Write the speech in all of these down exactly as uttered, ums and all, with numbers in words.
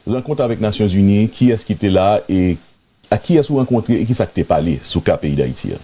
Rankont avèk Nasyonzini, kiyès ki te la e ak kiyès ou rankontre e kisa k te pale sou ka peyi Dayiti a?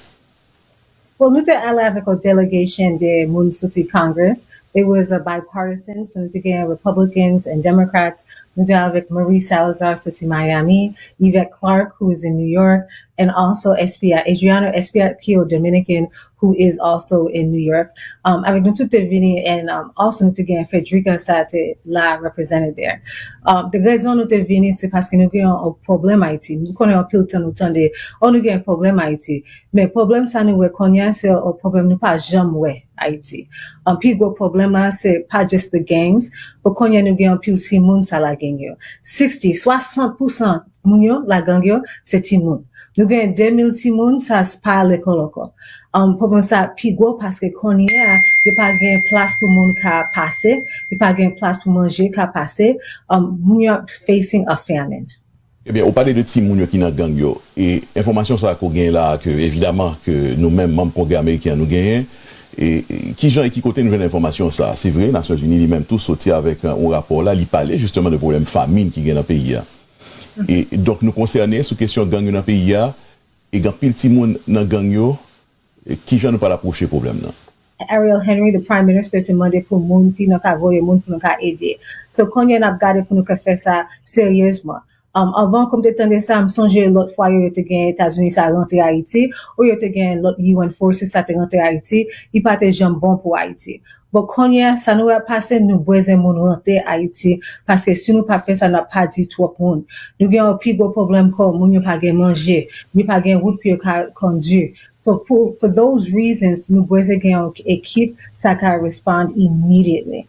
Bon, nou te ale avèk yon delegation de moun soti Congress. It was a bipartisan, so nou te gen Republicans and Democrats. Nou te avèk Marie Salazar soti Miami, Yvette Clarke, who is in New York, and also Espia, Adriano Espia, ki yo Dominican, who is also in New York. Um, avèk nou tout te vini, and um, also nou te gen Frederica sa te la represented there. Um, the reason nou te vini, se paske nou gen yon pwoblèm Ayiti. Nou konnen anpil tan nou tande, oh, nou gen pwoblèm Ayiti. Men pwoblèm sa nou wè kounye a, se yon pwoblèm nou pa janm wè Ayiti. Anpil gwo pwoblèm la, se pa just the gangs, but kounye a nou gen anpil timoun sa la gang yo. Sixty, swasant pousan moun yo la gang yo, se timoun. Nou gen de mil timoun sa pa lekòl ankò. Um, pwoblèm sa pi gwo paske kounye a, yo pa gen plas pou moun ka pase, yo pa gen plas pou manje ka pase, um, moun yo ap facing a famine. Ebyen, ou pale de timoun yo ki nan gang yo. E enfòmasyon sa ke w genyen la, ke evidaman ke nou menm, manm Kongrè Ameriken an, nou genyen, e, e kijan e ki kote nou jwenn enfòmasyon sa? Se vre, Nasyonzini li menm tou soti avèk yon rapò la, li pale jisteman de pwoblèm famin ki gen nan peyi a. E donk nou konsène sou kesyon gang yo nan peyi a, e gen anpil timoun nan gang yo, e kijan nou pral apwoche pwoblèm nan? Ariel Henry, the Prime Minister, te mande pou moun, pou nou ka voye moun, pou nou ka ede. So, kounye a n ap gade pou nou ka fè sa seryezman. Um, anvan, kòm te tande sa, m sonje lòt fwa yo, yo te gen Etazini sa rantre Ayiti, ou yo te gen lòt U N forces sa te rantre Ayiti, li pa te janm bon pou Ayiti. Bon, kounye a, sa nou wè ap pase, nou bezwen moun rantre Ayiti, paske si nou pa fè sa, n ap pèdi twòp moun. Nou gen yon pi gwo pwoblèm kò, moun yo pa gen manje, yo pa gen wout pou yo ka kondui. So, pou, for those reasons, nou bezwen gen yon ekip sa ka respond immediately.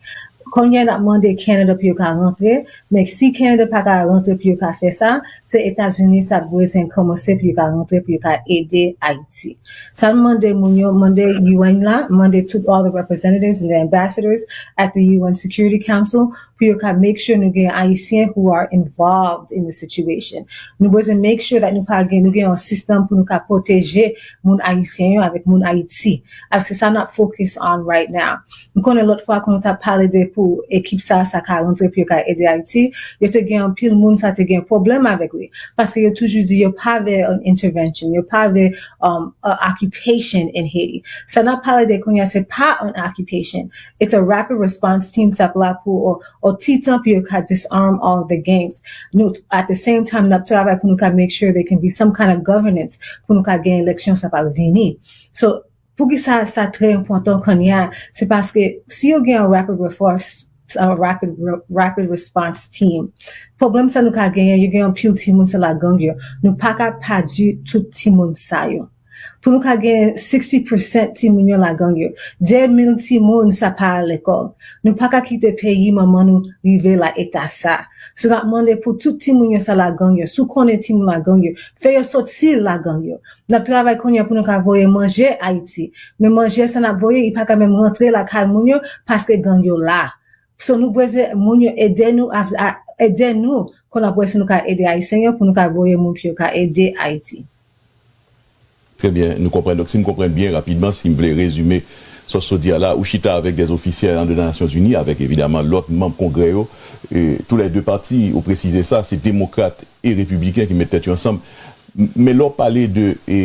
Kounye a n ap mande Canada pou yo ka rantre, men si Canada pa ka rantre pou yo ka fè sa, se Etazini sa bezwen kòmanse pou yo ka rantre pou yo ka ede Ayiti. Sa m mande moun yo, mande U N la, mande tout all the representatives and the ambassadors at the U N Security Council pou yo ka make sure nou gen Ayisyen who are involved in the situation. Nou bezwen make sure that nou pa gen, nou gen yon sistèm pou nou ka pwoteje moun Ayisyen yo avèk moun Ayiti. Avèk se sa n ap focus on right now. M konnen lòt fwa, kan nou t ap pale de pou ekip sa, sa ka rantre pou yo ka ede Ayiti, yo te gen anpil moun sa te gen pwoblèm avèk li. Paske yo toujou di yo pa vle an intervention, yo pa vle um, a occupation in Haiti. Sa n ap pale de kounye a, se pa an occupation. It's a rapid response team sa ap la pou o, o ti tan pou yo ka disarm all the gangs. Nou, at the same time, n ap travay pou nou ka make sure there can be some kind of governance pou nou ka gen eleksyon sa pral vini. So, poukisa sa trè enpòtan kounye a? Se paske si yo gen yon rapid response, a rapid, rapid response team, pwoblèm sa nou ka genyen, yo gen anpil timoun sa la gang yo. Nou pa ka pèdi tout timoun sa yo. Pou nou ka gen sixty percent timoun yo la gang yo. De mil timoun sa pa al lekòl. Nou pa ka kite peyi manman nou rive la eta sa. So n ap mande pou tout timoun yo sa la gang yo. Si w konnen timoun la gang yo, fè yo soti la gang yo. N ap travay kounye a pou nou ka voye manje Ayiti. Men manje sa n ap voye, li pa ka menm rantre lakay moun yo paske gang yo la. So nou bezwen moun yo ede nou, a, a, ede nou, kon n ap wè si nou ka ede Ayisyen yo, pou nou ka voye moun pou yo ka ede Ayiti. Trè byen, nou konprann. Donk, si m konprann byen, rapidman, si m vle rezime sa w sot di a la, ou chita avèk dè ofisyè anndan Nasyonzini, avèk, evidaman, lòt manm Kongrè yo, e, tou lè de pati, ou presize sa, se demokrat e repibliken ki met tèt yo ansanm. M-, men lè w pale de, e,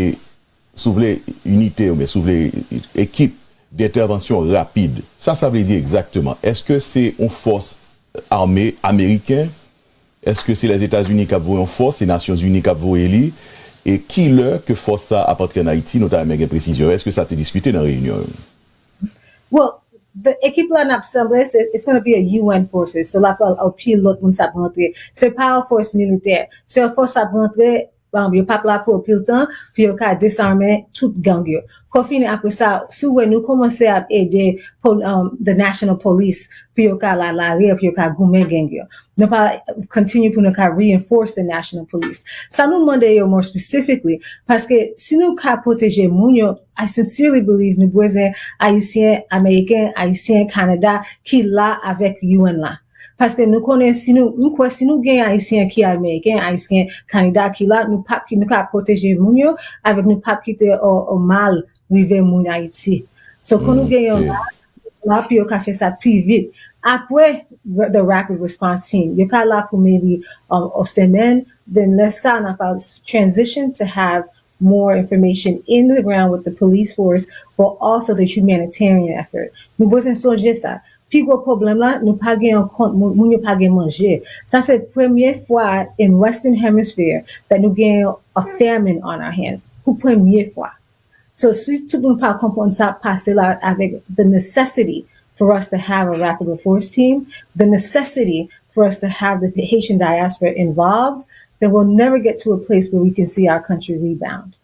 si w vle, inite, oubyen si w vle, ekip dentèvansyon rapid, sa, sa vle di egzakteman? Èske se yon fòs ame ameriken? Èske se Lèzetazini k ap voye yon fòs, se Nasyonzini k ap voye li? E kilè ke fòs sa ap antre ann Ayiti? Nou ta renmen gen presizyon. Èske sa te diskite nan reyinyon yo? Well, the ekip la n ap sanble, se, it's gonna be a U N forces. So, la pral anpil lòt moun sa ap rantre. Se pa yon fòs militè. Se yon fòs ap rantre, um, yo p ap la pou anpil tan, pou yo ka dezame tout gang yo. Konfini apre sa, si w wè nou kòmanse ap ede pol-, um, the National Police, pou yo ka la lari, pou yo ka goumen gang yo. Nou pa continue pou nou ka reinforce the National Police. Sa nou mande yo more specifically, paske si nou ka pwoteje moun yo, I sincerely believe nou bezwen Ayisyen, Ameriken, Ayisyen, Kanada, ki la avèk U N la. Paske nou konnen si nou, m kwè si nou gen Ayisyen ki Ameriken, Ayisyen, Kanada ki la, nou p ap, ki nou ka pwoteje moun yo, avèk nou p ap kite o, o mal rive moun Ayiti. So, kon nou gen yon la, la pou yo ka fè sa pi vit. Apre the rapid response team, yo ka la pou maybe um, a semèn, then lè sa n ap transition to have more information in the ground with the police force, but also the humanitarian effort. Nou bezwen sonje sa. Pi gwo pwoblèm la, nou pa gen yon kont, moun yo pa gen manje. Sa se premye fwa in Western Hemisphere that nou gen a famine on our hands. Pou premye fwa. So, si tout moun pa konprann sa ap pase la avèk the necessity for us to have a rapid response team, the necessity for us to have the Haitian diaspora involved, then we'll never get to a place where we can see our country rebound.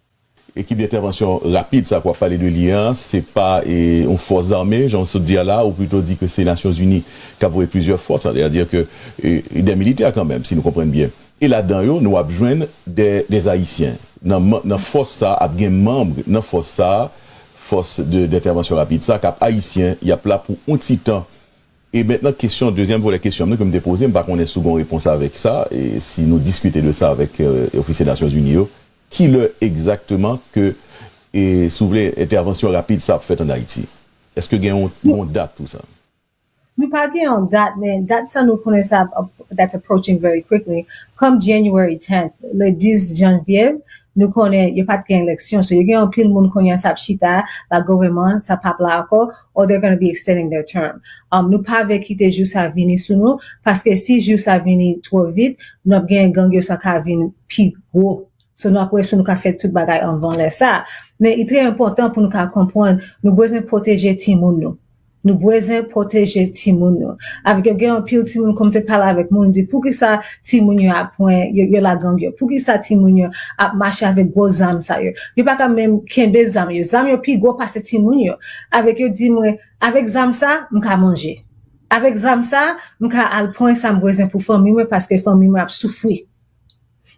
Ekip dentèvansyon rapid sa ke w ap pale de li a, se pa yon fòs zame, jan w sot di a la, ou plito di ke se Nasyonzini k ap voye plizyè fòs, sètadi ke de militè kanmenm, si nou konprann byen. E ladan yo, nou ap jwenn de, de Ayisyen. Nan, nan fòs sa, ap gen manm nan fòs sa, fòs de, dentèvansyon rapid sa, k ap Ayisyen, y ap la pou yon ti tan. E mentnan, kesyon, dezyèm volè kesyon nan ke m te poze, m pa konnen si w gen yon repons avèk sa, e si nou diskite de sa avèk e, ofisye Nasyonzini yo, kilè egzakteman ke, e, si w vle, entèvansyon rapid sa ap fèt ann Ayiti? Èske gen yon, yon dat pou sa? Nou pa gen yon dat, men dat sa nou konnen sa that's approaching very quickly. Come January tenth, le dis janvye, nou konnen yo pa t gen eleksyon. So yo gen anpil moun kounye a sa ap chita, la gouvènman sa p ap la ankò, or they're gonna be extending their term. Um, nou pa vle kite jou sa vini sou nou, paske si jou sa vini twò vit, nou ap gen gang yo sa ka vin pi gwo. So nou ap wè si nou ka fè tout bagay anvan lè sa. Men li trè enpòtan pou nou ka konprann, nou bezwen pwoteje timoun nou. Nou bezwen pwoteje timoun nou. Avèk yo gen anpil timoun, kòm te pale avèk moun, di poukisa timoun yo ap pran, yo, yo la gang yo? Poukisa timoun yo ap mache avèk gwo zam sa yo? Yo pa ka menm kenbe zam yo. Zam yo pi gwo pase timoun yo. Avèk yo di mwen, avèk zam sa, m ka manje. Avèk zam sa, m ka al pran sa m bezwen pou fanmi mwen paske fanmi mwen ap soufri.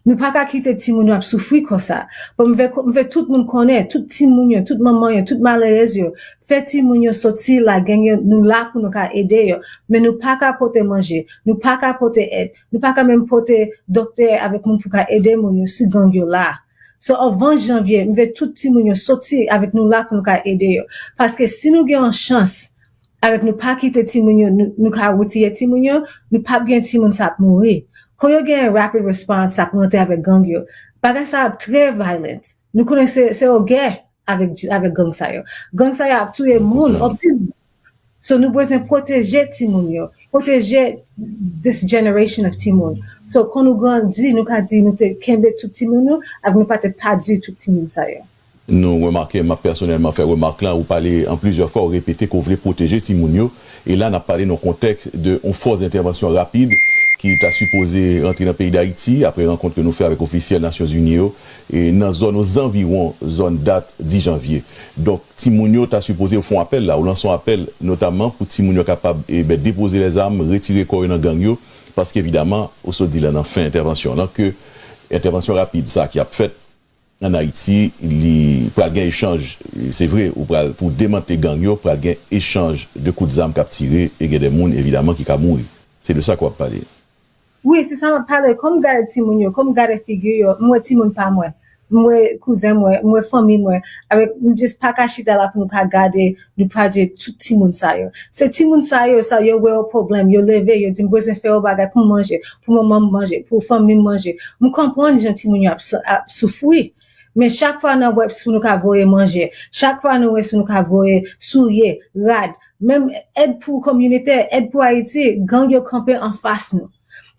Nou pa ka kite timoun yo ap soufri konsa. Bon, m vle, m vle tout moun konnen, tout timoun yo, tout manman yo, tout malerèz yo, fè timoun yo soti la gang yo, nou la pou nou ka ede yo. Men nou pa ka pote manje, nou pa ka pote èd, nou pa ka menm pote doktè avèk moun pou ka ede moun yo si gang yo la. So, anvan janvye, m vle tout timoun yo soti avèk nou la pou nou ka ede yo. Paske si nou gen yon chans, avèk nou pa kite timoun yo, nou, nou ka retire timoun yo, nou p ap gen timoun sa ap mouri. Kon yo gen rapid response, sa ap rantre avèk gang yo. Bagay sa ap trè violent. Nou konnen se, se yon gè avèk, avèk gang sa yo. Gang sa yo ap touye moun, anpil moun. So nou bezwen pwoteje timoun yo, pwoteje this generation of timoun. So kon nou grandi, nou ka di nou te kenbe tout timoun nou, avèk nou pa te pèdi tout timoun sa yo. Nou remake, m ap pèsonèlman fè remak la, ou pale an plizyè fwa, ou repete ke w vle pwoteje timoun yo. E la, n ap pale nan yon kontèks de yon fòs dentèvansyon rapid ki ta sipoze rantre nan peyi Dayiti apre rankont ke nou fè avèk ofisyèl Nasyonzini yo e nan zòn, ozanviwon zòn dat dis janvye. Donk, timoun yo ta sipoze, ou fè yon apèl la, ou lanse yon apèl, notamman pou timoun yo kapab e, ben, depoze lèzam, retire kò yo nan gang yo, paske evidaman, ou sot di la nan fen entèvansyon w lan, ke entèvansyon rapid sa ki ap fèt, ann Ayiti, li pral gen echanj, se vre, ou pral, pou demantle gang yo, pral gen echanj de kout zam k ap tire, e gen de moun, evidaman, ki ka mouri. Se de sa ke w ap pale. Wi, se sa m ap pale. Kòm m gade timoun yo, kòm m gade figi yo, m wè timoun pa mwen. M wè kouzen mwen, m wè fanmi mwen. Avèk, m just pa ka chita la pou nou ka gade, nou pa di tout timoun sa yo. Se timoun sa yo, sa yo wè yon pwoblèm, yo leve, yo di m bezwen fè yon bagay pou m manje, pou manman m manje, pou fanmi m manje. M konprann jan timoun yo ap, ap soufri. Men chak fwa n ap wè si nou ka voye manje, chak fwa nou wè si nou ka voye soulye, rad, menm èd pou kominotè, èd pou Ayiti, gang yo kanpe anfas nou.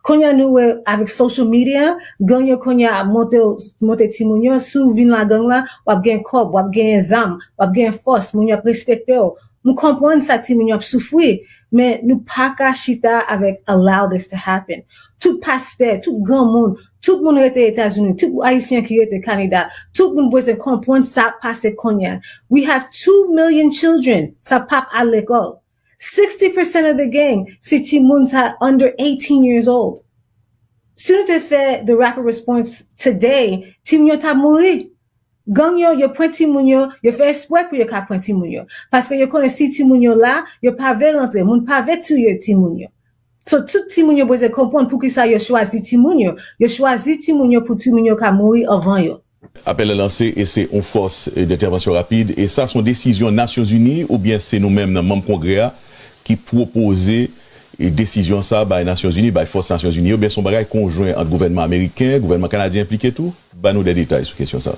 Kounye a nou wè avèk social media, gang yo kounye a ap monte, monte timoun yo, si w vin la gang la, w ap gen kòb, w ap genyen zam, w ap genyen fòs, moun yo ap respekte w. M konprann sa timoun yo ap soufri, men nou pa ka chita avèk allow this to happen. Tout pastè, tout granmoun, tout moun rete Etazini, tout Ayisyen ki rete Kanada, tout moun bezwen konprann sa k pase kounye a. We have two million children sa p ap al lekòl. Sixty percent of the gang se timoun sa under eighteen years old. Si nou te fè the rapid response today, timoun yo t ap mouri. Gang yo, yo pran timoun yo, yo fè espre pou yo ka pran timoun yo. Paske yo konnen si timoun yo la, yo pa vle rantre, moun pa vle tiye timoun yo. So, tout timoun yo bezwen konprann poukisa yo chwazi timoun yo. Yo chwazi timoun yo pou timoun yo ka mouri anvan yo. Apèl lan lanse e se yon fòs dentèvansyon rapid. E sa se yon desizyon Nasyonzini oubyen se nou menm nan manm Kongrè a ki pwopoze E desizyon sa bay Nasyonzini, bay fòs Nasyonzini yo, byen se yon bagay konjwen ant gouvènman ameriken, gouvènman kanadyen enplike tou? Ban nou de detay sou kesyon sa.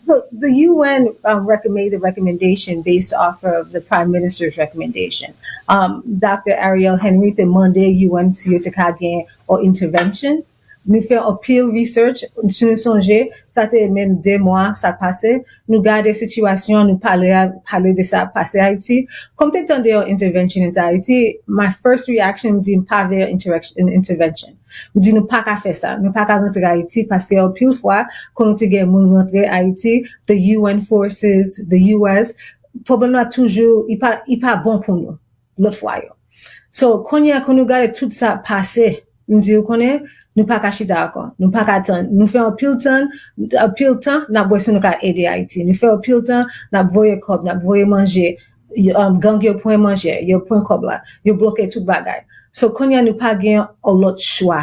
So the U N um, recommended a recommendation based off of the Prime Minister's recommendation. Um, Doctor Ariel Henry te mande U N si yo te ka gen an intervention. Nou fè anpil research, si nou sonje, sa te menm de mwa sa pase, nou gade sitiyasyon, nou pale, pale de sa pase Ayiti. Kòm te tande yon intervention into Haiti, my first reaction, m di m pa vle yon intervention. M di nou pa ka fè sa, nou pa ka rantre Ayiti paske anpil fwa, kon nou te gen moun rantre Ayiti, the U N forces, the U S, pwoblèm la toujou, i pa, i pa bon pou nou, lòt fwa yo. So, kounye a, kon nou gade tout sa pase, m di ou konnen, nou pa ka chita ankò, nou pa ka tann. Nou fè anpil tan, anpil tan, n ap wè si nou ka ede Ayiti. Nou fè anpil tan, n ap voye kòb, n ap voye manje, um, gang yo pran manje, yo pran kòb la, yo bloke tout bagay. So, kounye a, nou pa gen yon lòt chwa.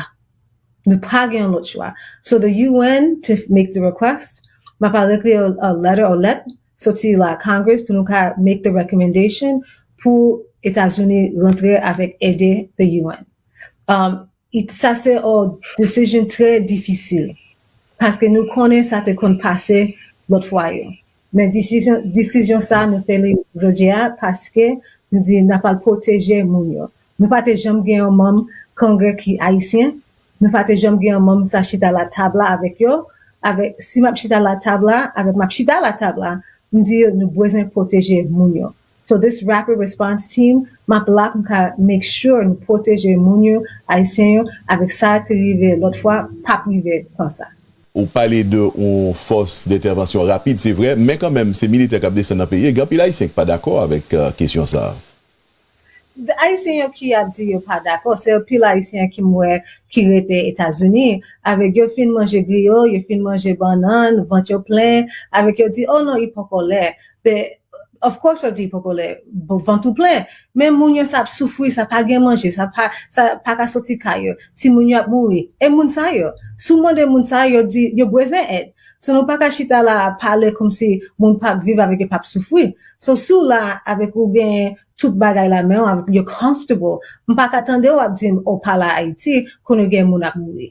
Nou pa gen yon lòt chwa. So, the U N to make the request, m ap al ekri a letter or lèt, soti la Congress pou nou ka make the recommendation pou Etazini rantre avèk ede the U N. Um, it, sa se yon decision trè difisil. Paske nou konnen sa te konn pase lòt fwa yo. Men desizyon, desizyon sa nou fè li jodi a paske nou di n ap al pwoteje moun yo. Nou pa te janm gen yon manm Kongrè ki ayisyen. Nou pa te janm gen yon manm sa chita la tab la avèk yo. Avèk, si m ap chita la tab la, avèk m ap chita la tab la, m di yo nou bezwen pwoteje moun yo. So this rapid response team, m ap la pou m ka make sure nou pwoteje moun yo, ayisyen yo, avèk sa te rive lòt fwa, p ap rive tan sa. Ou pale de yon fòs dentèvansyon rapid, se vre, men kanmenm, se militè k ap desann nan peyi, e gen anpil ayisyen ki pa dakò avèk kesyon sa a. Ayisyen yo ki ap di yo pa dakò, se anpil ayisyen ki m wè ki rete Etazini, avèk yo fin manje griyo, yo fin manje bannann, vant yo plen, avèk yo di, oh non, li poko lè. But, of course, yo di poko lè, bon, vant ou plen. Men moun yo sa ap soufri, sa pa gen manje, sa pa, sa pa ka soti kay yo. Timoun yo ap mouri. E moun sa yo, si w mande moun sa yo, yo di, yo bezwen èd. So nou pa ka chita la ap pale kòmsi moun p ap viv avèk yo p ap soufri. So si w la avèk ou gen tout bagay la men w, you're comfortable, m pa ka tande w ap di m, oh, pa la Ayiti, kounye gen moun ap mouri.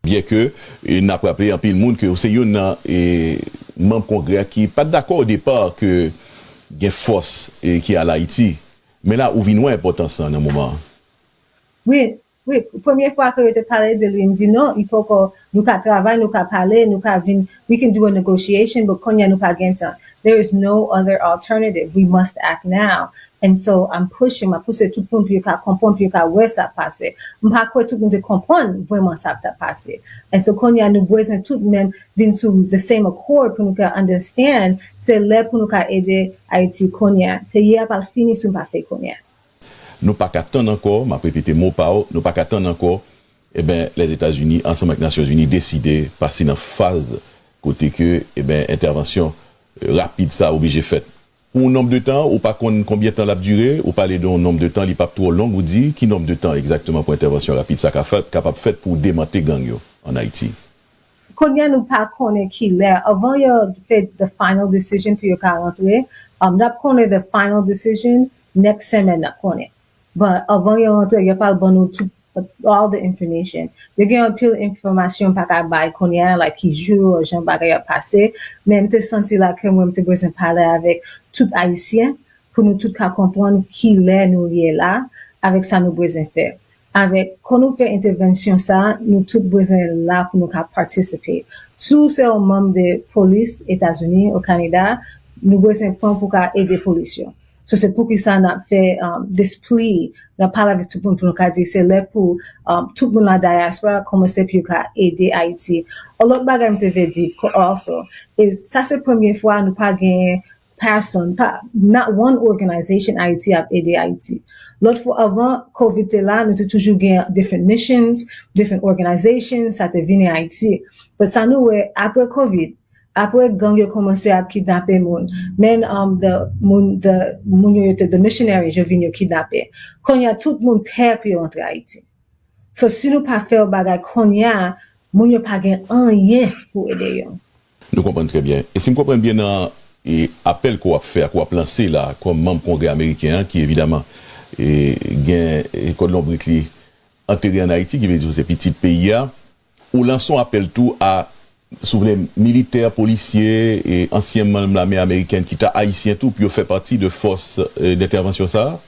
Byenke, e, n ap raple anpil moun ke w se youn nan, e, manm Kongrè a ki pa t dakò o depa ke gen fòs, e, ki al Ayiti. Men la, ou vin wè enpòtans lan nan moman an. Wi, wi. Premye fwa ke yo te pale de li, m di non, li poko, nou ka travay, nou ka pale, nou ka vin, we can do a negotiation, but kounye a nou pa gen tan. There is no other alternative. We must act now. And so I'm pushing, m ap pouse tout moun pou yo ka konprann, pou yo ka wè sa ap pase. M pa kwè tout moun te konprann vrèman sa ap t ap pase. And so kounye a nou bezwen tout menm vin sou the same accord pou nou ka understand se lè pou nou ka ede Ayiti kounye a. Peyi a pral fini si nou pa fè kounye a. Nou pa ka tann ankò, m ap repete mo pa w, nou pa ka tann ankò, eben, Lèzetazini ansanm ak Nasyonzini deside pase nan faz kote ke, eben, entèvansyon, e, rapid sa oblije fèt. Pou yon nonb de tan, ou pa konn konbyen tan l ap dire, ou pale de yon nonb de tan, li p ap twò long, ou di, ki nonb de tan egzakteman pou entèvansyon rapid sa ka fèt, kapab fèt pou demantle gang yo ann Ayiti? Kounye a nou pa konnen ki lè. Avan yo fè the final decision pou yo ka rantre, um, n ap konnen the final decision next semaine n ap konnen. But avan yo rantre, yo pral ban nou tout, all the information. Yo gen anpil enfòmasyon m pa ka bay kounye a, like ki jou, jan bagay yo ap pase. Men m te santi la ke mwen m te bezwen pale avèk tout Ayisyen pou nou tout ka konprann ki lè nou ye la, avèk sa nou bezwen fè. Avèk, kon nou fè entèvansyon sa, nou tout bezwen la pou nou ka participate. Si w se yon manm de polis Etazini, o Kanada, nou bezwen pran pou ka ede polis yo. So, se poukisa n ap fè, um, this plea, n ap pale avèk tout moun pou nou ka di se lè pou, um, tout moun la diaspora kòmanse pou yo ka ede Ayiti. Yon lòt bagay m te vle di also, is sa se premye fwa nou pa gen pèsonn, pa, not one organization Ayiti ap ede Ayiti. Lòt fwa, avan covid te la, nou te toujou gen different missions, different organizations, sa te vini Ayiti. But sa nou wè, apre covid, apre gang yo kòmanse ap kidnape moun, men, um, the, moun, the, moun yo, yo te, the missionaries, yo vin yo kidnape. Kounye a, tout moun pè pou yo antre Ayiti. So, si nou pa fè yon bagay kounye a, moun yo pa gen anyen pou ede yo. Nou konprann trè byen. E si m konprann byen nan, e, apèl ke w ap fè a, ke w ap lanse la, kòm manm Kongrè ameriken an, ki evidaman e, gen, e, kòd lonbrik li antere ann Ayiti, ki vle di se pitit peyi a. Ou lanse yon apèl tou a, si w vle, militè, polisye, e ansyen manm lame amerikèn ki ta ayisyen tou, pou yo fè pati de fòs, e, dentèvansyon sa a?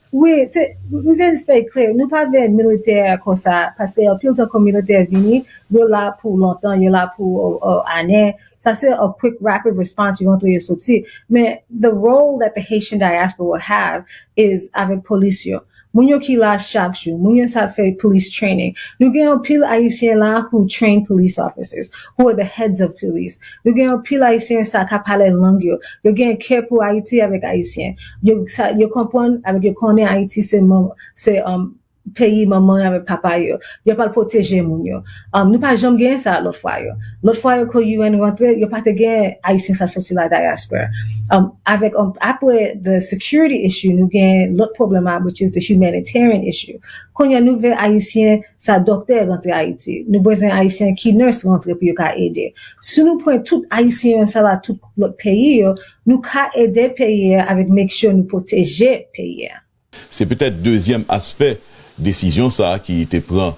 Wi, se, m vle fè klè, nou pa vle militè konsa, paske anpil tan kon militè vini, yo la pou lontan, yo la pou, o, o, ane. Sa se a quick, rapid response, yo antre, yo soti. Men, the role that the Haitian diaspora will have is avèk polis yo. Moun yo ki la chak jou, moun yo sa fè police training. Nou gen anpil Ayisyen la who train police officers, who are the heads of police. Nou gen anpil Ayisyen sa ka pale lang yo. Yo gen kè pou Ayiti avèk Ayisyen. Yo, sa, yo konprann avèk yo konnen Ayiti se manm, se, um, peyi manman yo avèk papa yo. Yo pral pwoteje moun yo. Um, nou pa janm gen sa lòt fwa yo. Lòt fwa yo, ke U N rantre, yo pa te gen Ayisyen sa soti la diaspora. Um, avèk, um, apre the security issue, nou gen lòt pwoblèm la, which is the humanitarian issue. Kounye a nou vle Ayisyen sa doktè rantre Ayiti. Nou bezwen Ayisyen ki nurse rantre pou yo ka ede. Si nou pran tout Ayisyen yo sa la, tout lòt peyi yo, nou ka ede peyi a avèk make sure nou pwoteje peyi a. Se petèt dezyèm aspè desizyon sa a ki te pran,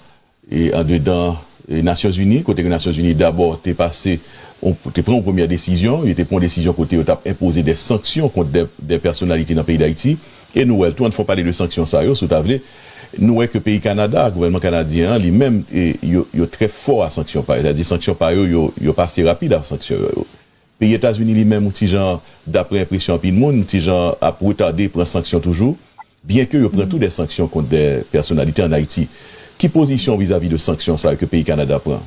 e, andedan, e, Nasyonzini, kote ke Nasyonzini dabò te pase, on, te pran yon premyè desizyon, yo te pran yon desizyon kote yo t ap enpoze de sanksyon kont de, de pèsonalite nan peyi Dayiti, e nou wè l tou, ann fon pale de sanksyon sa yo, si w ta vle, nou wè ke peyi Kanada, gouvènman kanadyen an, li menm, e, yo, yo trè fò a sanksyon pa yo, sètadi sanksyon pa yo, yo, yo pase rapid a sanksyon yo. Peyi Etazini li menm, yon ti jan, daprè enpresyon anpil moun, yon ti jan ap retade pran sanksyon toujou, byenke yo pran tou de sanksyon kont de pèsonalite ann Ayiti. Ki pozisyon w vizavi de sanksyon sa yo ke peyi Kanada pran?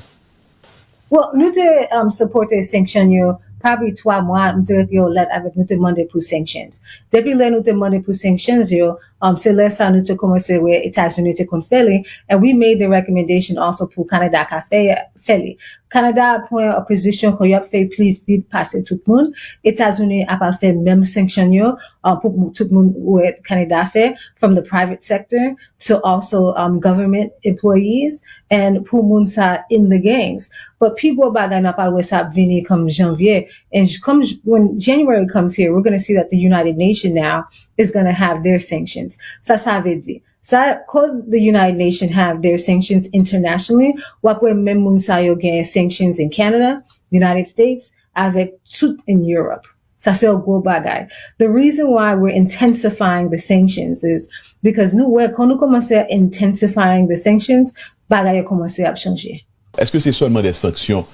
Well, nou te, um, sipòte sanksyon yo, probably twa mwa, nou te ekri yon lèt avèk, nou te mande pou sanctions. Depi lè nou te mande pou sanctions yo, um, se lè sa nou te kòmanse wè Etazini te konn fè li, and we made the recommendation also pou Kanada ka fè, fè li. Kanada pran pozisyon ke y ap fè pli vit pase tout moun. Etazini ap al fè menm sanksyon yo, uh, pou tout moun wè Kanada fè, from the private sector to also, um, government employees, and pou moun sa in the gangs. But pi gwo bagay n ap al wè sa ap vini kòm janvye. And j- kòm j- when January comes here, we're going to see that the United Nations now is going to have their sanctions. Sa, sa vle di, sa, cause the United Nations have their sanctions internationally, w ap wè menm moun sa yo gen sanctions in Canada, United States, avèk tout in Europe. Sa se yon gwo bagay. The reason why we're intensifying the sanctions is because nou wè, kan nou kòmanse intensifying the sanctions, bagay yo kòmanse ap chanje. Èske se sèlman de sanksyon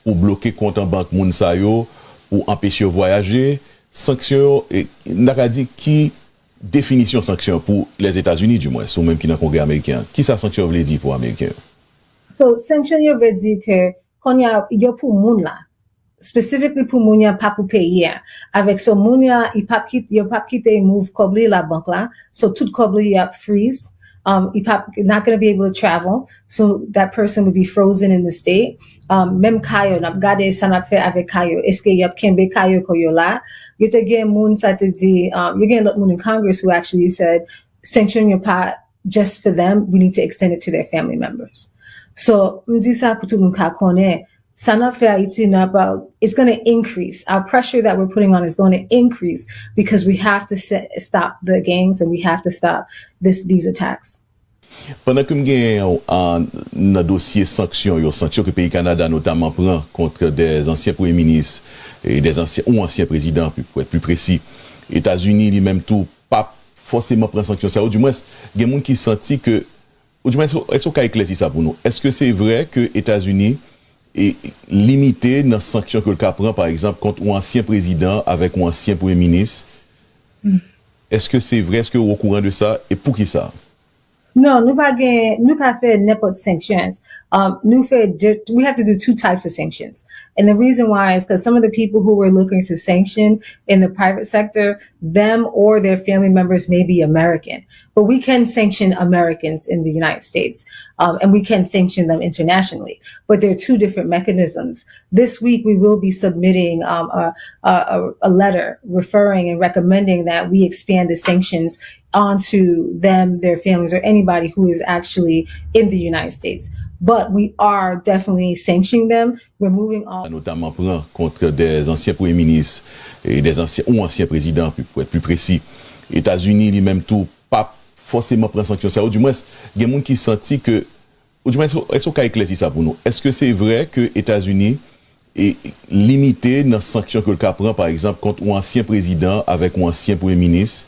pou bloke kont an bank moun sa yo, pou anpeche yo vwayaje? Sanksyon yo, e, n ta ka di ki definisyon sanksyon pou Lèzetazini, dimwens, ou menm ki nan Kongrè ameriken an? Kisa sanksyon yo vle di pou Ameriken yo? So, sanksyon yo vle di ke kounye a, yo pou moun la. Specifically pou moun yo, pa pou peyi a. Avèk so moun yo, y pap kit-, yo pap kite move kòb li la bank la. So tout kòb li y ap freeze. Um, y pap, not gonna be able to travel. So that person would be frozen in the state. Um, menm kay yo, n ap gade sa n ap fè avèk kay yo. Èske y ap kenbe kay yo kon yo la? Yo te gen moun sa te di, um, yo gen lòt moun in Congress who actually said, sanction yo pa just for them, we need to extend it to their family members. So, m di sa pou tout moun ka konnen, sa n ap fè Ayiti, n ap, uh, it's gonna increase. Our pressure that we're putting on is gonna increase because we have to se- stop the gangs and we have to stop this, these attacks. Pandan ke m genyen w, a, nan dosye sanksyon yo, sanksyon ke peyi Kanada notaman pran kont de ansyen premye minis e de ansyen, ou ansyen prezidan, pou, pou èt pli presi, Etazini li menm tou p ap fòseman pran sanksyon sa yo. Dimwens, gen moun ki santi ke, ou dimwens, èske w ka eklèsi sa pou nou? Èske se vre ke Etazini e limite nan sanksyon ke l ka pran, pa egzanp, kont yon ansyen prezidan avèk yon ansyen premye minis? Èske se vre? Èske w okouran de sa? E poukisa? Non, nou pa gen, nou ka fè nenpòt sanctions. Um, nou fè, di- we have to do two types of sanctions. And the reason why is because some of the people who we're looking to sanction in the private sector, them or their family members may be American. But we can sanction Americans in the United States, um, and we can sanction them internationally. But there are two different mechanisms. This week, we will be submitting, um, a, a, a, a letter referring and recommending that we expand the sanctions onto them, their families, or anybody who is actually in the United States. But we are definitely sanctioning them, removing all. Notaman pran kont de ansyen premye minis e de ansyen, ou ansyen prezidan, pou, pou èt pli presi. Etazini li menm tou p ap fòseman pran sanksyon sa yo. Dimwens, gen moun ki santi ke, ou dimwens, èske w ka eklèsi sa pou nou? Èske se vre ke Etazini e, limite nan sanksyon ke l ka pran, pa egzanp, kont yon ansyen prezidan avèk yon ansyen premye minis?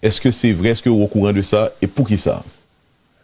Èske se vre? Èske w okouran de sa? E poukisa?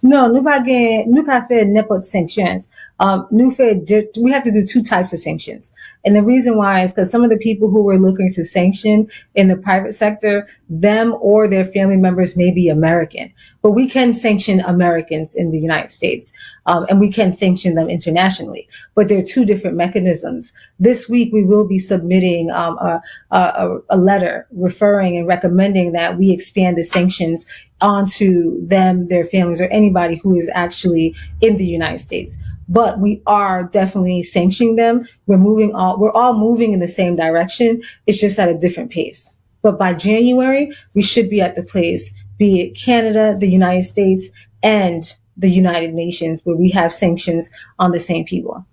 Non, nou pa gen, nou ka fè nenpòt sanctions. Um, nou fè, di- we have to do two types of sanctions. And the reason why is because some of the people who we're looking to sanction in the private sector, them or their family members may be American. But we can sanction Americans in the United States, um, and we can sanction them internationally. But there are two different mechanisms. This week, we will be submitting um, a, a, a letter referring and recommending that we expand the sanctions onto them, their families, or anybody who is actually in the United States. But we are definitely sanctioning them. We're moving all, we're all moving in the same direction. It's just at a different pace. But by January, we should be at the place, be it Canada, the United States, and the United Nations, where we have sanctions on the same people.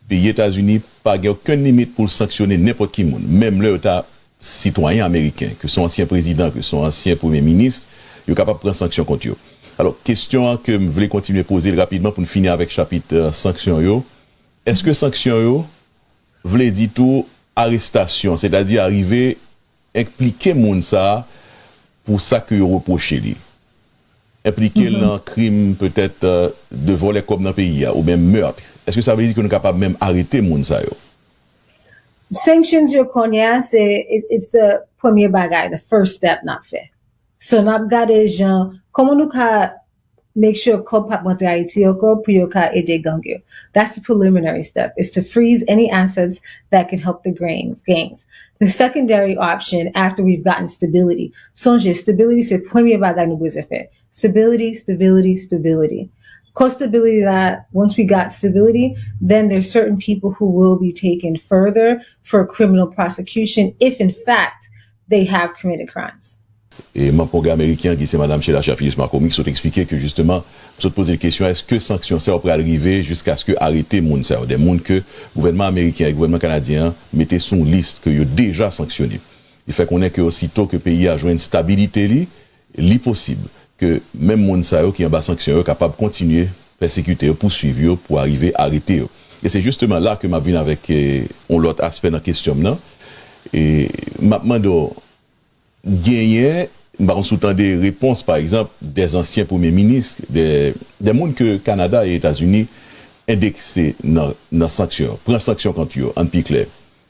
Peyi Etazini pa gen okenn limit pou l sanksyone nenpòt ki moun, menm lè yo ta sitwayen ameriken, ke se yon ansyen prezidan, ke se yon ansyen premye minis, yo kapab pran sanksyon kont yo. Alò, kesyon an ke m vle kontinye poze l rapidman pou n fini avèk chapit eh, sanksyon yo, èske sanksyon yo vle di tou arestasyon, sètadi arive enplike moun sa a pou sa ke yo repwoche li. Enplike l nan krim petèt eh, de vòlè kòb nan peyi a oubyen meurtre. Èske sa vle di ke nou kapab menm arete moun sa yo? Sanctions yo kounye a, se, it- it's the premye bagay, the first step n ap fè. So n ap gade jan, kòman nou ka make sure kòb p ap rantre Ayiti ankò pou yo ka ede gang yo. That's the preliminary step, is to freeze any assets that can help the gangs. gangs. The secondary option after we've gotten stability. Sonje, stability se premye bagay nou bezwen fè. Stability, stability, stability. Ko stability la, once we got stability, then there's certain people who will be taken further for criminal prosecution if in fact they have committed crimes. E manm Kongrè ameriken an, ki se Madanm Sheila Shafilius-McCormick, sot eksplike ke jisteman, sot poze l kesyon, èske sanksyon sa yo pral rive jiskaske arete moun sa yo, de moun ke gouvènman ameriken ak gouvènman kanadyen an mete sou yon lis ke yo deja sanksyone. Li fè konnen ke osito ke peyi a jwenn stabilite li, li posib ke menm moun sa yo ki anba sanksyon yo kapab kontinye pèsekite yo, pouswiv yo pou arive arete yo. E se jisteman la ke m ap vin avèk eh, yon lòt aspè nan kesyon m nan. E m ap mande w, genyen, m pa konn si w tande repons, pa egzanp, dè zansyen premye minis, dè, dè moun ke Kanada e Etazini endekse nan, nan sanksyon, pran sanksyon kont yo, ann pi klè.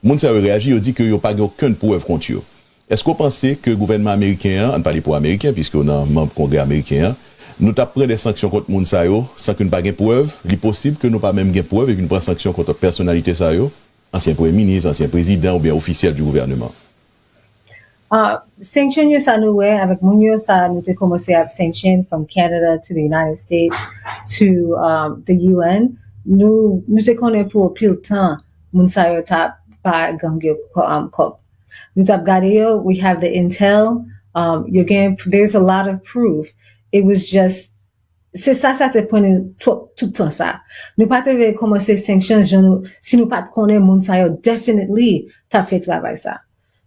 Moun sa yo reyaji, yo di ke yo pa gen okenn prèv kont yo. Èske w panse ke gouvènman ameriken an, ann pale pou ameriken, piske w nan manm Kongrè ameriken an, nou t ap pran de sanksyon kont moun sa yo san ke n pa gen prèv? Li posib ke nou pa menm gen prèv epi n pran sanksyon kont pèsonalite sa yo, ansyen premye minis, ansyen prezidan oubyen ofisyèl di gouvèneman. Uh, sanction yo sa nou wè avèk moun yo sa nou te kòmanse ap sanction from Canada to the United States to um, the U N. Nou, nou te konnen pou pil tan moun sa yo t ap ba gang yo um, kòb. Nou t ap gade yo, we have the intel, um, yo gen, there's a lot of proof. It was just se sa sa te pran nou twòp tout tan sa. Nou pa te vle kòmanse sanction jan nou, si nou pa t konnen moun sa yo definitely t ap fè travay sa.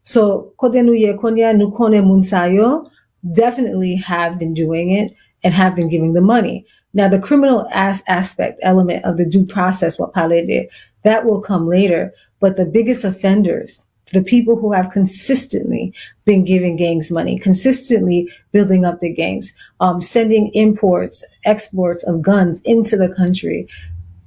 So, kote nou ye kounye a, nou konnen moun sa yo definitely have been doing it and have been giving the money. Now, the criminal as- aspect element of the due process, w ap pale de, that will come later. But the biggest offenders, the people who have consistently been giving gangs money, consistently building up the gangs, um, sending imports, exports of guns into the country,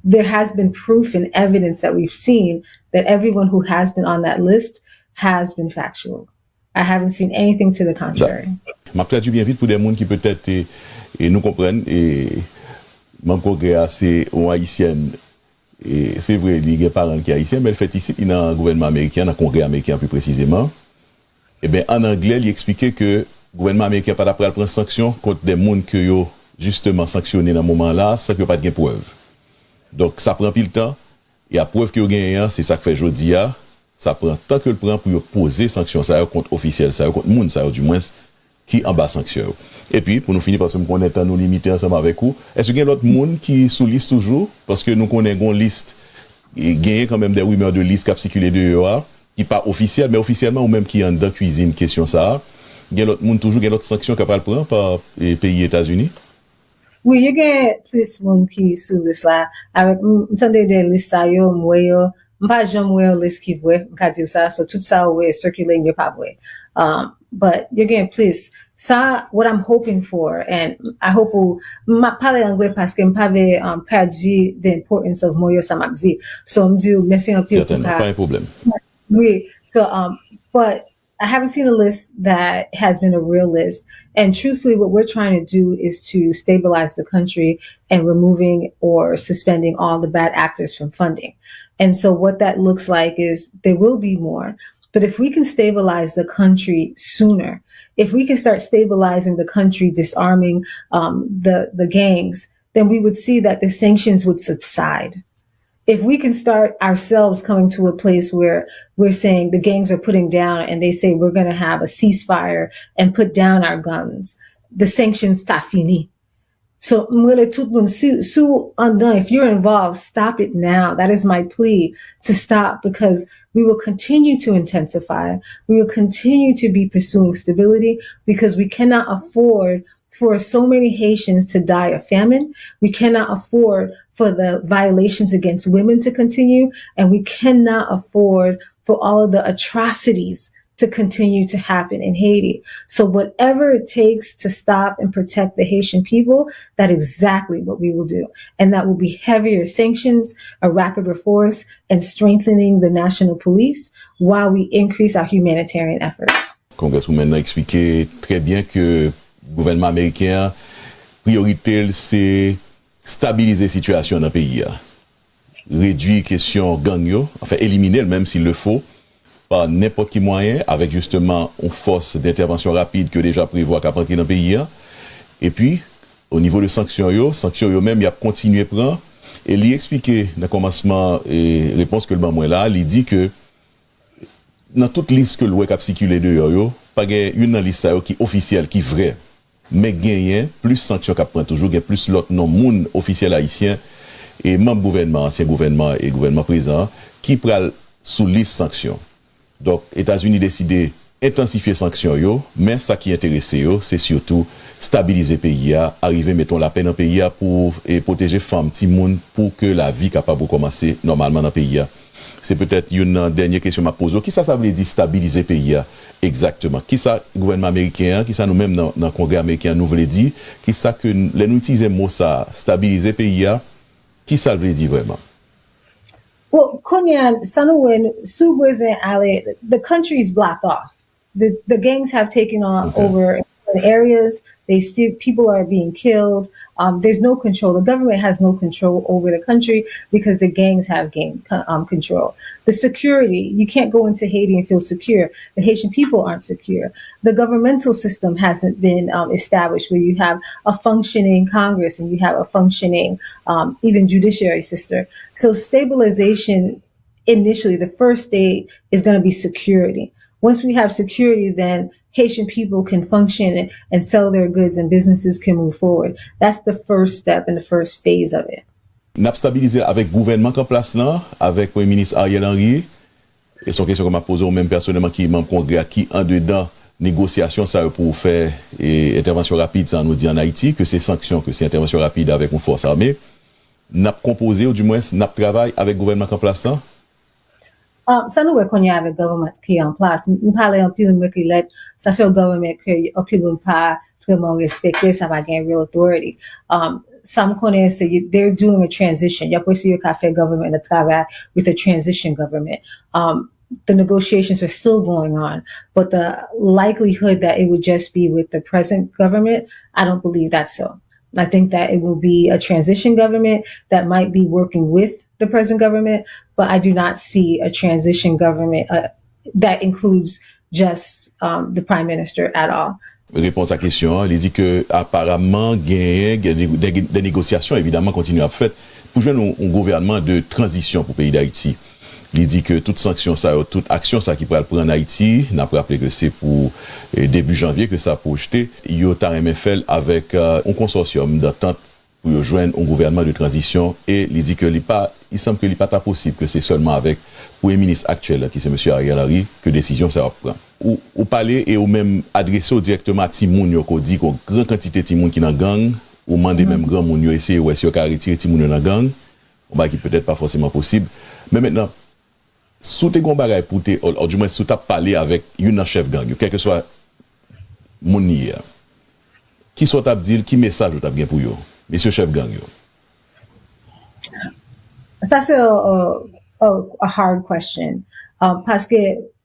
there has been proof and evidence that we've seen that everyone who has been on that list has been factual. I haven't seen anything to the contrary. M ap tradui byen vit pou de moun ki petèt e, e nou konprann e manm Kongrè a se yon ayisyèn. E se vre, li gen paran l ki ayisyen, men l fèt isit, li nan gouvènman ameriken an, nan Kongrè ameriken an pi presizeman. Eben, ann anglè, li eksplike ke gouvènman ameriken an pa t ap pral pran sanksyon kont de moun ke yo jisteman sanksyone nan moman an la a san ke yo pa t gen prèv. Donk, sa pran anpil tan, e a prèv ke yo genyen an, se sa k fè jodi a, sa pran tan ke l pran pou yo poze sanksyon sa yo kont ofisyèl sa yo, kont moun sa yo, dimwens, ki anba sanksyon yo. Epi, pou nou fini, paske m konnen tan nou limite ansanm avèk ou, èske gen lòt moun ki sou lis toujou? Paske nou konnen gon lis, e genyen kanmenm de rimè de lis k ap sikile deyò a, ki pa ofisyèl, men ofisyèlman, ou menm ki anndan kwizin kesyon sa a, Gen lòt moun toujou, gen lòt sanksyon k ap pral pran pa, e, peyi Etazini? Wi, yo gen plis moun ki sou lis la. Avèk, m, m tande de lis sa yo, m wè yo. M pa janm wè yon lis ki vrè, m ka di w sa. So, tout sa ou wè sikile, yo pa vrè. Um, but yo gen plis. Sa, what I'm hoping for, and I hope ou, m ap pale anglè paske m pa vle, um, pèdi the importance of mo yo sa m ap di. So, m di w mèsi anpil pou Sètènman, ka. Pa gen pwoblèm. Wi. So, um, but I haven't seen a list that has been a real list. And truthfully, what we're trying to do is to stabilize the country and removing or suspending all the bad actors from funding. And so, what that looks like is there will be more. But if we can stabilize the country sooner, if we can start stabilizing the country, disarming, um, the, the gangs, then we would see that the sanctions would subside. If we can start ourselves coming to a place where we're saying the gangs are putting down and they say we're going to have a ceasefire and put down our guns, the sanctions ta fini. So, m rele tout moun, si, si w anndan, if you're involved, stop it now. That is my plea, to stop, because we will continue to intensify. We will continue to be pursuing stability because we cannot afford for so many Haitians to die of famine. We cannot afford for the violations against women to continue, and we cannot afford for all of the atrocities to continue to happen in Haiti. So, whatever it takes to stop and protect the Haitian people, that's exactly what we will do. And that will be heavier sanctions, a rapid reforce, and strengthening the national police while we increase our humanitarian efforts. Congresswoman nan eksplike trè byen ke gouvènman ameriken an, priyorite l se stabilize sitiyasyon nan peyi a, redui kesyon gang yo, anfen, elimine l menm s'il le faut, pa nenpòt ki mwayen, avèk jisteman yon fòs dentèvansyon rapid ke yo deja prevwa k ap antre nan peyi a. Epi, o nivo de sanksyon yo, sanksyon yo menm, y ap kontinye pran. E li eksplike nan kòmansman, e, repons ke l ban mwen la, li di ke nan tout lis ke l wè k ap sikile deyò yo, pa gen youn nan lis sa yo ki ofisyèl, ki vrè. Men genyen plis sanksyon k ap pran toujou, gen plis lòt non moun ofisyèl ayisyen e manm gouvènman, ansyen gouvènman e gouvènman prezan an, ki pral sou lis sanksyon. Donk, Etazini deside entansifye sanksyon yo, men sa ki enterese yo, se sitou stabilize peyi a, arive mete yon lapè nan peyi a pou, e, pwoteje fanm, timoun, pou ke lavi kapab rekòmanse nòmalman nan peyi a. Se petèt youn nan dènye kesyon m ap poze w. Kisa sa vle di stabilize peyi a egzakteman? Kisa gouvènman ameriken an, kisa nou menm nan, nan Kongrè ameriken an nou vle di? Kisa ke n-, lè nou itilize mo sa a, stabilize peyi a, kisa l vle di vrèman? Well, kounye a, sa nou wè, si w bezwen ale, the country is blocked off. The, the gangs have taken on Okay. over certain areas. They still, people are being killed. Um, there's no control. The government has no control over the country because the gangs have gained co- um, control. The security, you can't go into Haiti and feel secure. The Haitian people aren't secure. The governmental system hasn't been, um, established where you have a functioning Congress and you have a functioning, um, even judiciary system. So stabilization, initially, the first stage is going to be security. Once we have security, then Haitian people can function and, and sell their goods and businesses can move forward. That's the first step and the first phase of it. N ap stabilize avèk gouvènman k an plas lan, avèk Premye Minis Ariel Henry. E se yon kesyon ke m ap poze w menm pèsonèlman ki manm Kongrè a, ki andedan negosyasyon sa yo pou fè, e, entèvansyon rapid sa nou di ann Ayiti, ke se sanksyon, ke se entèvansyon rapid avèk yon fòs ame. N ap konpoze, ou dimwens, n ap travay avèk gouvènman k an plas lan? Um, sa nou wè kounye a avèk government ki an plas. M m pale anpil, m ekri lèt. Sa se yon government ke anpil moun pa trèman respekte, sa pa gen real authority. Um, sa m konnen se y- they're doing a transition. Y ap eseye ka fè government nan travay with a transition government. Um, the negotiations are still going on, but the likelihood that it would just be with the present government, I don't believe that's so. I think that it will be a transition government that might be working with the present government, but I do not see a transition government uh, that includes just um, the prime minister at all. Repons a kesyon an, li di ke aparamman genyen gen de, de, de negosyasyon evidaman kontinye ap fèt pou jwenn yon, yon gouvènman de tranzisyon pou peyi Dayiti. Li di ke tout sanksyon sa yo, tout aksyon sa ki pral pran ann Ayiti, n ap raple ke se pou, e, debi janvye ke sa pwojte, yo ta renmen fè l avèk, e, yon konsòsyòm dantant pou yo jwenn yon gouvènman de tranzisyon, e li di ke li pa, il semble ke li pa ta posib ke se sèlman avèk premye minis aktyèl la, ki se mesye Ariel Henry, ke desizyon sa yo ap pran. Ou, ou pale e ou menm adrese w dirèkteman a timoun yo, ke w di ke yon gran kantite timoun ki nan gang, ou mande menm granmoun yo eseye wè si yo ka retire timoun yo nan gang, yon bagay ki petèt pa fòseman posib. Men mentnan, si w te gen yon bagay pou w te, ou, ou di mwen si w t ap pale avèk youn nan chèf gang yo, kèlkeswa moun li ye a, kisa w t ap di l, ki mesaj ou t ap gen pou yo, mesye chèf gang yo? Sa se a, a, a hard question. Uh, paske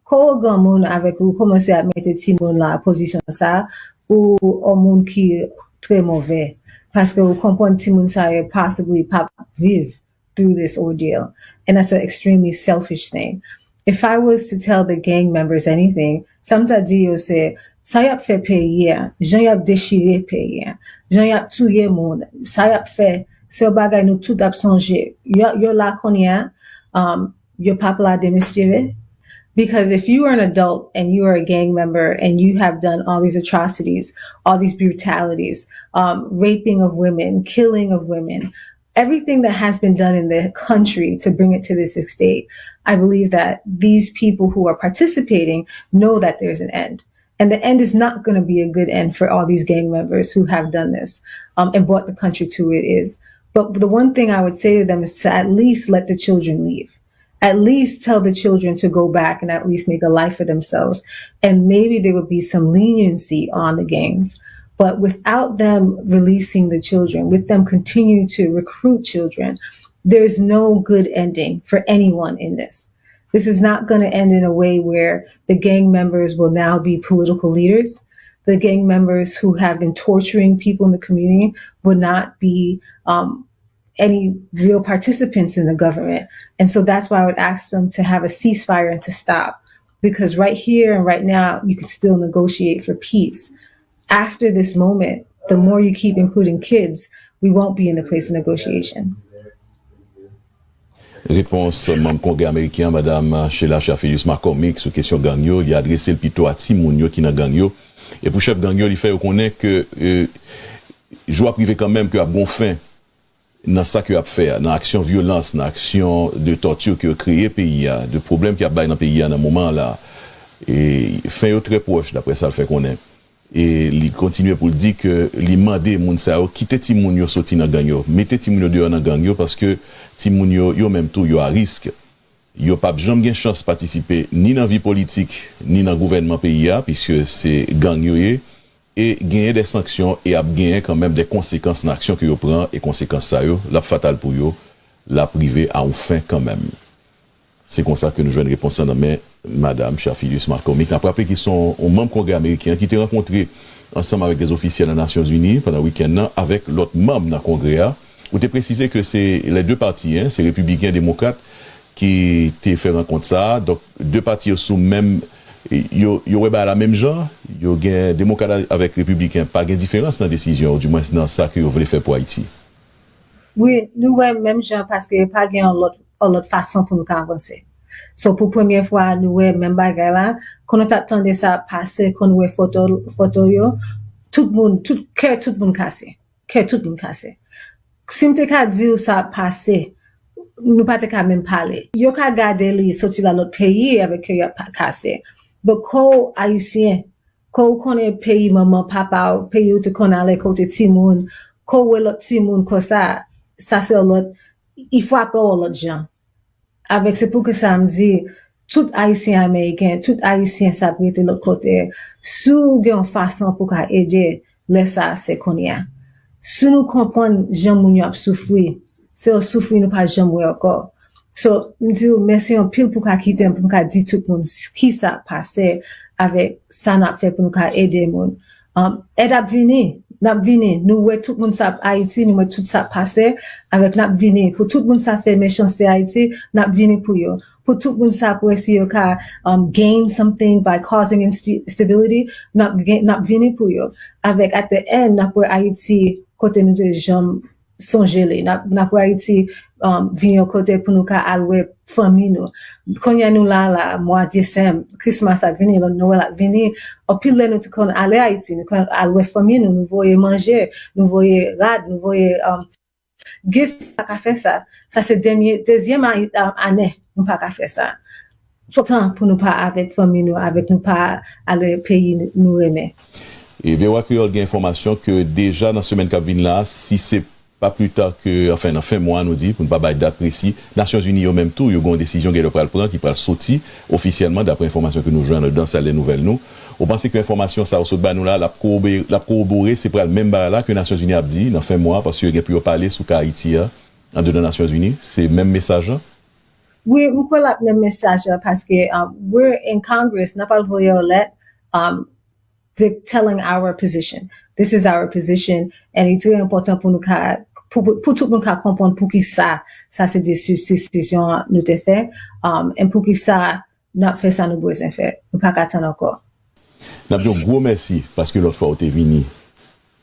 ko granmoun avèk ou kòmanse ap mete timoun la pozisyon sa, ou yon moun ki trè move. Paske ou konprann timoun sa yo possibly p ap viv through this ordeal. And that's an extremely selfish thing. If I was to tell the gang members anything, sa m ta di yo se, sa y ap fè peyi a, jan y ap dechire peyi a, jan y ap touye moun, sa y ap fè, se yon bagay nou tout ap sonje. Yo, yo la kounye a, um, yo p ap la demen espere. Because if you are an adult and you are a gang member and you have done all these atrocities, all these brutalities, um, raping of women, killing of women, everything that has been done in the country to bring it to this state, I believe that these people who are participating know that there's an end. And the end is not going to be a good end for all these gang members who have done this, um, and brought the country to where it is. But the one thing I would say to them is to at least let the children leave. At least tell the children to go back and at least make a life for themselves. And maybe there would be some leniency on the gangs. But without them releasing the children, with them continuing to recruit children, there's no good ending for anyone in this. This is not going to end in a way where the gang members will now be political leaders. The gang members who have been torturing people in the community will not be, um, any real participants in the government. And so that's why I would ask them to have a ceasefire and to stop. Because right here and right now, you can still negotiate for peace. After this moment, the more you keep including kids, we won't be in the place of negotiation. Repons manm Kongrè ameriken an, Madam Sheila Sharfilius McCormick, sou kesyon gang yo, li adrese l pito a timoun yo ki nan gang yo. E pou chèf gang yo, li fè yo konnen ke, e, jou ap rive kanmenm ke ap gen yon fen nan sa ke y ap fè a, nan aksyon vyolans, nan aksyon de tòti ke yo kreye peyi a, de pwoblèm ke y ap bay nan peyi a nan moman an la. E fen yo trè pwòch, daprè sa l fè konnen. E li kontinye pou l di ke li mande moun sa yo kite timoun yo soti nan gang yo, mete timoun yo deyò nan gang yo, paske timoun yo, yo menm tou, yo a risk. Yo p ap janm gen chans patisipe ni nan vi politik, ni nan gouvènman peyi a, piske se gang yo ye. E genyen de sanksyon e ap genyen kanmenm de konsekans nan aksyon ke yo pran, e konsekans sa yo, l ap fatal pou yo, l ap rive a yon fen kanmenm. Se konsa ke nou jwenn repons lan nan men Madam Sharfilius McCormick. N ap raple ke se yon, yon manm Kongrè ameriken ki te rankontre ansanm avèk de ofisyèl nan Nasyonzini pandan wikenn nan avèk lòt manm nan Kongrè a. Ou te presize ke se lè de pati, en, se repibliken, demokrat, ki te fè rankont sa a. Donk, de pati yo sou menm, yo, yo wè bagay la menm jan, yo gen demokrat avèk repibliken, pa gen diferans nan desizyon, oudimwens nan sa ke yo vle fè pou Ayiti. Wi, nou wè menm jan paske pa gen yon lòt, yon lòt fason pou nou ka avanse. So, pou premye fwa, nou wè menm bagay la. Kon nou t ap tande sa ap pase, kon nou wè foto, foto yo, tout moun, tout kè, tout moun kase. Kè tout moun kase. Si m te ka di w sa ap pase, nou pa te ka menm pale. Yo ka gade li soti la lòt peyi avèk kè y ap kase. But ko ayisyen, ko w konnen peyi manman, papa w, peyi w te konn ale, ko w te timoun, ko w wè lòt timoun konsa, sa se yon lòt, li frape w yon lòt jan. Avèk, se pou ki sa m di, tout Ayisyen Ameriken, tout Ayisyen sa ap rete lòt kote, si w gen yon fason pou ka ede, lè sa a se kounye a. Si nou konprann jan moun yo ap soufri, se yon soufri nou pa janm wè ankò. So, m di w mèsi anpil pou ka kite m, pou m ka di tout moun ki sa ap pase avèk sa n ap fè pou nou ka ede moun. Um, èd ap vini, n ap vini. Nou wè tout moun sa ap Ayiti, nou wè tout sa ap pase, avèk n ap vini. Pou tout moun sa fè mechanste Ayiti, n ap vini pou yo. Pou tout moun sa ap wè si yo ka, um, gain something by causing instability, n ap gen, n ap vini pou yo. Avèk at the end, n ap wè Ayiti kote nou te janm sonje li. N ap, n ap wè Ayiti um, vin yon kote pou nou ka al wè fanmi nou. Kounye a nou la, la, mwa Desanm, Christmas ap vini, Nwèl ap vini. Anpil lè nou te konn ale Ayiti, nou konn al wè fanmi nou, nou voye manje, nou voye rad, nou voye um, gift, pa ka fè sa. Sa se dènye, dezyèm a- a- ane nou pa ka fè sa. Fò tan pou nou pa avèk fanmi nou, avèk nou pa ale peyi nou renmen. E V O A Kreyòl gen enfòmasyon ke deja nan semèn k ap vin la, si se pa pli ta ke, anfen, nan fen mwa, nou di, pou n pa bay dat presi, Nasyonzini yo menm tou, yo gen yon desizyon genlè pral pran ki pral soti ofisyèlman, daprè enfòmasyon ke nou jwenn anndan sal dè nouvèl nou. Ou panse ke enfòmasyon sa yo sot ba nou la, l ap kowobore, l ap kowobore, se pral menm bagay la ke Nasyonzini ap di nan fen mwa, paske yo gen pou yo pale sou ka Ayiti a, andedan Nasyonzini, se menm mesaj la? Wi, m kwè l ap menm mesaj la, paske um, we're in Congress, n ap al voye yon lèt, um, de- telling our position. This is our position, and it's very important pou nou ka, pou, pou, pou tout moun ka konprann pou ki sa, sa se de- desizyon nou te fè, um, and pou ki sa n ap fè sa nou bezwen fè. Nou pa ka tann ankò. N ap di yon gwo mèsi paske lòt fwa ou te vini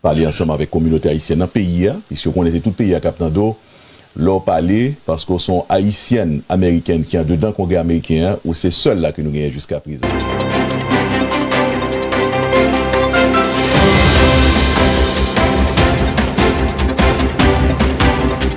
pale ansanm avèk kominote ayisyèn nan peyi a, piske w konnen se tout peyi a k ap tande w. Lè w pale, paske w se yon ayisyèn amerikèn ki andedan Kongrè ameriken an, ou se sèl la ke nou genyen jiska prezan.